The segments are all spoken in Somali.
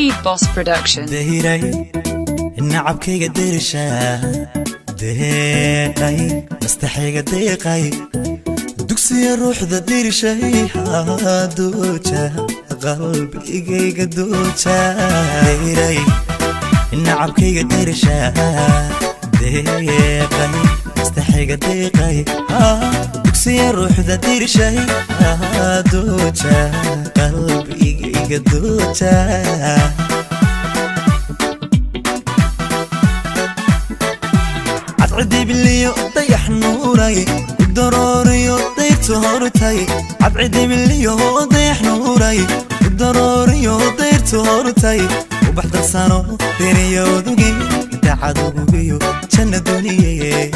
Rafid Boss Production. Dahiray nacabkayga derisha, deeqay mastaxayga, deeqay dugsiya ruuxda dirishay, dooja qalbigayga dooja. Dahiray nacabkayga derisha, deeqay mastaxayga, deeqay dugsiya ruuxda dirishay, dooja qalbigayga dooja. Cadcidibiliyo dayax nuuray udarooriyo dayrtu hortay, cadcidibiliyo dayax nuuray udarooriyo dayrtu hortay, ubax darsano deriyoduge dacadugubiyo janna duniye.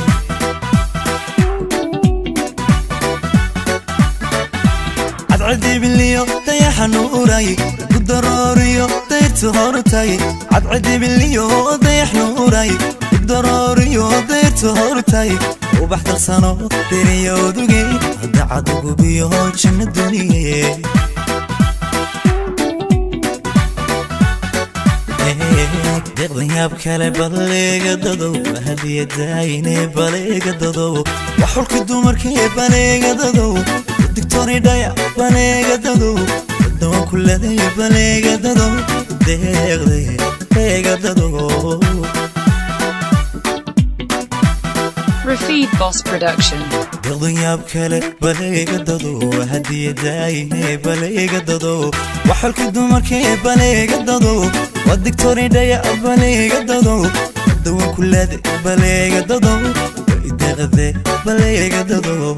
Cadcidibiliyo dayaxa nuuray udarooriyo dayrtu hortay, cadcidibiliyo dayax nuuray udarooriyo dayrtu hortay, ubax darsano deriyoduge dacadugubiyo janna duniye. Deeqdan yaab kale baleega dadow, hadiyadaayne baleega dadow, waxulka dumarkee baleega dadow, digtoonidhaya baleega dadow, dawan kuladay baleega dadow, deeqday eega dadow. Rafid Boss Production. Deeqdan yaab kale baleega dadow, hadiyadaayne baleega dadow, waxulka dumarkee baleega dadow, waa digtoonidhaya baleega dadow, dawan kulade baleega dadow, deeqde baleega dadow.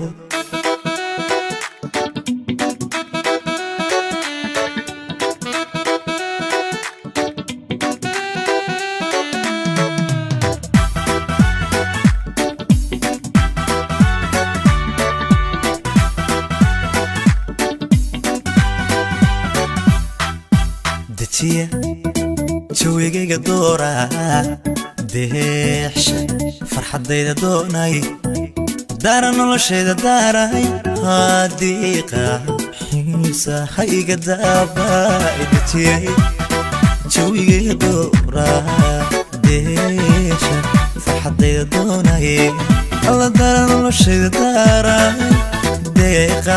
Dejiya jawigayga doora, deexsha farxaddayda doonay, daara noloshayda daaray, hadiiqa xiisa hayga daabay. Dejiyay jawigayga doora, deexsha farxaddayda doonay, alla daara noloshayda daaray, deeqa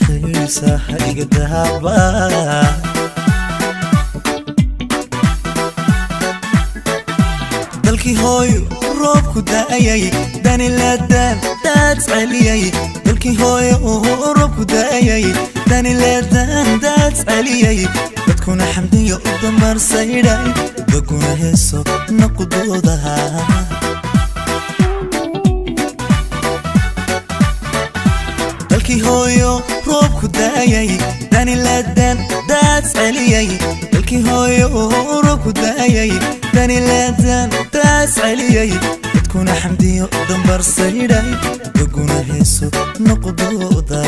xiisa hayga daabay. Dalkii hooyo roobku da'ayay danilaadaan daad celiyay, dalkii hooyo roobku da'ayay danilaadaan daad celiyay, dadkuna xamdiyo u dambarsaydhay, daguna heeso naqudoodaha. Dalkii hooyo roobku da'ayay danilaadaan daad celiyay, dalkii hooyo roobku da'ayay danilaadaan daad celiyay, dadkuna xamdiyo dambarsaydhay, daguna heeso noqdooda.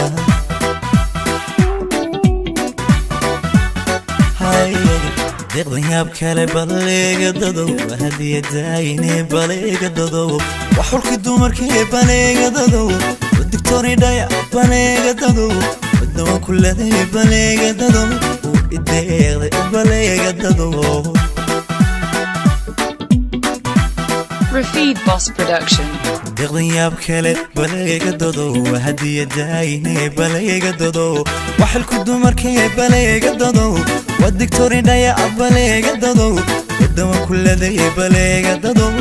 Deeqdan yaab kale baleega dadow, hadiyadaayne baleega dadow, waxulka dumarkee baleega dadow, digtoonidhaya baleega dadow, dawan kuladay baleega dadow, ideeqday baleega dadow. Rafid Boss Production. Deeqdan yaab kale baleega dadow, hadiyadaayne baleega dadow, waxalku dumarkee baleega dadow, waa digtoonidhaya baleega dadow, dawan kuladay baleega dadow,